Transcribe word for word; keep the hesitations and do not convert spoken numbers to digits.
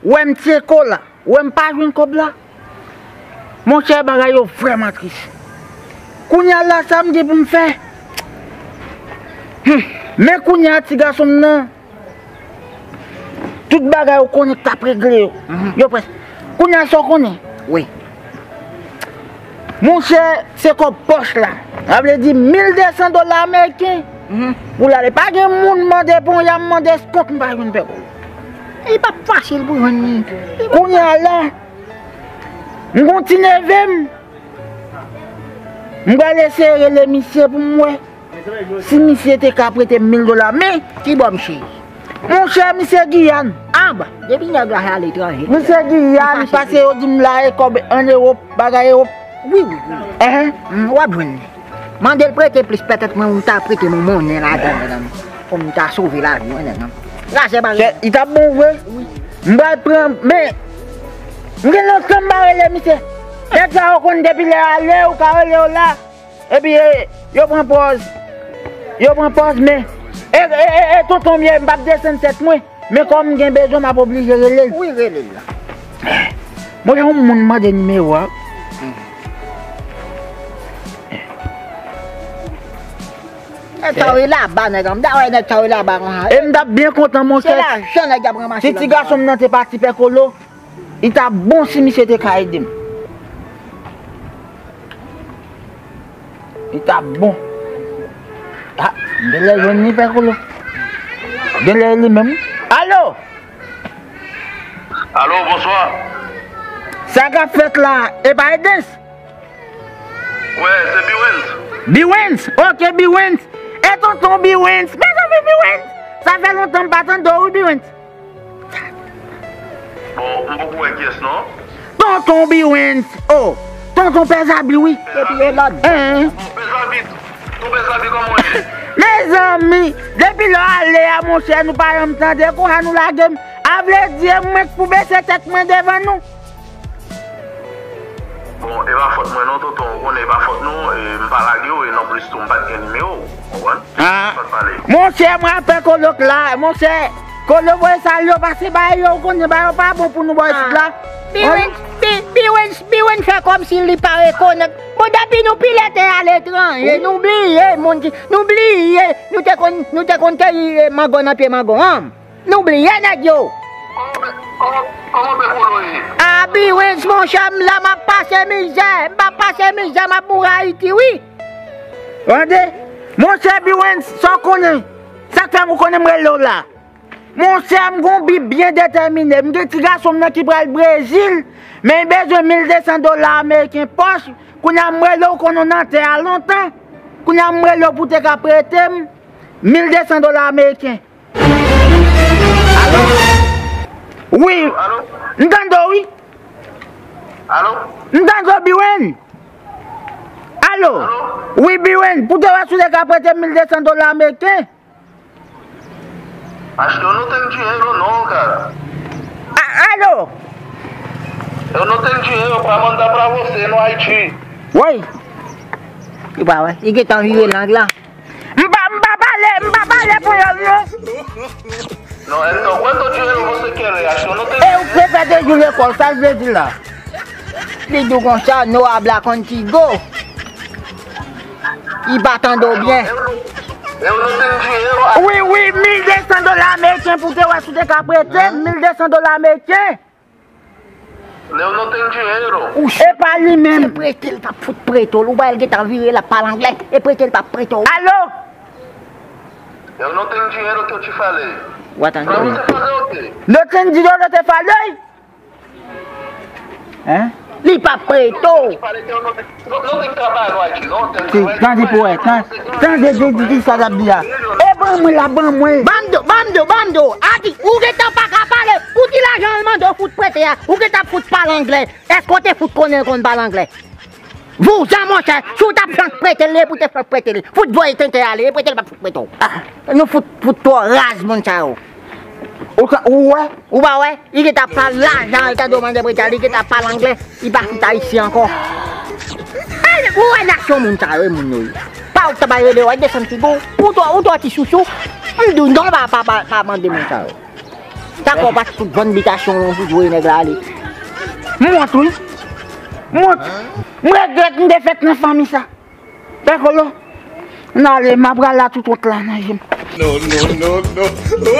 Ou wè m tcheke w la. Ou wè m pa jwenn kòb la. Monchè, bagay yo vrèman tris. Kounye a la, sa m gen pou m fè? Hmm. Men kounye a, ti gason m nan, tout bagay ou konnen k t ap regle yo. Mhm. Yo prèske. Kounye a, sa w konnen? Wi. Monchè, se kòb pòch la. Sa vle di mil de san dola ameriken. Mhm. Pou l ale. Pa gen moun mande pou y a mande eskont m pa jwenn pè kolo. E pa fasil pou jwenn li. Kounye a la, m gon ti neve m. M pral eseye rele misye pou m wè si misye te ka prete m mil dola. Men, kibò misye ye? Monchè, misye Giyàn. Anba, depi nèg la se aletranje. Misye Giyàn, pase yo di m la e kòb ann Ewòp, bagay Ewòp. Wi, wi, wi. Enhen. Mm, w ap jwenn li. Mande l prete plis, petèt mwen, m ta prete m yon monnen ladan, medam. Pou m ta sove lavi mwen, medam. Lajè bagay. Chè, li t ap bon vre. Wi. M pral pran, men, m gen lontan m pa rele misye. Nèg sa yo konn depi lè ale, ou ka rele yo la. Epi, e, yo pran pòz. Yo pran pòz, men. E, e, e, e tonton m ye, m p ap desann tèt mwen. Men kòm m gen bezwen, m ap oblije rele l. Wi, rele l la. Mwen, yon moun mande nimewo a. Nèg sa yo laba, nèg an. M ta wè nèg sa yo laba konsa. E m t ap byen kontan, monchè. Se lajan nèg y ap ranmase. Si ti gason m nan te pati pè kolo, li t ap bon si misye te ka ede m. Li t ap bon. Ah, m genlè jwenn li pè kolo. Genlè li menm. Alo! Alo, bonswa. Sa k ap fèt la? E pa Edens? Wè, se Biwens. Biwens? Ok, Biwens. E tonton Biwens. Mezanmi, Biwens. Sa fè lontan m pa tande w, wi, Biwens. Bon, m poko wè kiyès non. Tonton Biwens. Oh, tonton Pè Zabi, wi. Epi e lòt. Hein? Bon, Pè Zabi, tonton Pè Zabi, kòman w ye? Mezanmi, depi lè w ale a, monchè, nou pa janm tande. Konsa nou lage m. A vle di, e mwen k pou bese tèt mwen devan nou. Bon, e pa fòt mwen non, tonton, ou konnen e pa fòt nou, e m pa lage w, e nonplis tou m pa t gen nimewo w, konprann? Ah. Fòt pale. Monchè, mwen apèl Kolo k la, monchè, Kolo voye sal yo pase bay yo, ou konnen bay yo pa bon pou nou bò isit la. Biwens, Bi-, Biwens, Biwens fè kòmsi li pa rekonèt. Bon, depi nou pilete aletranje, nou bliye moun ki, nou bliye, nou te konn, nou te konn keyi, eh, mango nan pye mango, an. Nou bliye nèg yo. Kòman, kòman, kòman pè Kolo ye? A, Biwens, monchè, m la, m ap pase mizè. M pa pase mizè, m ap mouri Ayiti, wi. Tande, monchè Biwens, sa w konnen? Sa k fè m ou konnen m rele w la? Monchè, m gon bi byen detèmine. M gen ti gason m nan ki pral Brezil, men li bezwen mil de san dola ameriken pòch. Kounye a m rele w, konnen w nan tè a lontan. Kounye a m rele w pou te ka prete m mil de san dola ameriken. Alo? Wi. Alo? M tande w, wi. Alo? M tande w, Biwen. Alo? Alo? Wi, Biwen. Pou te wè si w te ka prete m mil de san dola ameriken. Achte, eu não tenho dinheiro não, cara. A, alo? Eu não tenho dinheiro pra mandar pra você no Haiti. Woy. Li pa wè. Li gentan vire lang la. M pa, m pa pale, m pa pale kreyòl, non. No, então, quanto dinheiro você quer? Acho que eu não tenho. E ou prefere jou lekòl, sa l vle di la? Li di w konsa, no habla contigo. Li pa tande w byen. Eu não, eu não tenho dinheiro. Wi, wi, mil de san dola ameriken pou te wè si w te ka prete m mil de san dola ameriken. Eu não tenho dinheiro. E pa li menm. Se prete l p ap fout prete w. Ou pa wè l gentan vire l ap pale anglè. E prete l p ap prete w. Alo? Eu não tenho dinheiro que eu te falei. Pra você fazer o quê? Não tenho dinheiro que eu te falei? Hein? Li p ap prete w. Eu te falei que eu não tenho, não, não tenho trabalho no Haiti, não. Tande pou wè, tande, tande, tande, tande sa l ap di a. E ban mwen la, ban mwen. Ban m di w, ban m di w, ban m di w. Adi, ou gentan pa ka pale. Pou ki lajan l mande w fout prete a? Ou gentan fout pale anglè. Èske w te fout konnen l konn pale anglè? Vouzan, monchè, si w t ap janm prete l, e pou te fè prete l. Fout voye tenten ale, e prete l p ap fout prete w. Ah, nou fout, fout twò raz, moun sa yo. Ou ka, ou wè? Ou pa wè? Li gentan pale lajan, li tande w mande prete a, li gentan pale anglè, li pa fout ayisyen ankò. Ay, ou wè nasyon moun sa yo, e moun yo ye. Pa ou k ta bay rele yo, desann figo, ou twò, ou twò ti sousou, m di w non, pa, pa, pa, pa mande moun sa yo. Dakò, pase tout bann bitasyon w pou voye nèg la ale. M wont, wi. M wont. M regrèt m te fèt nan fanmi sa. Pè Kolo, m ale, m ap pral la tout wont la nan je m. No, no, no, no.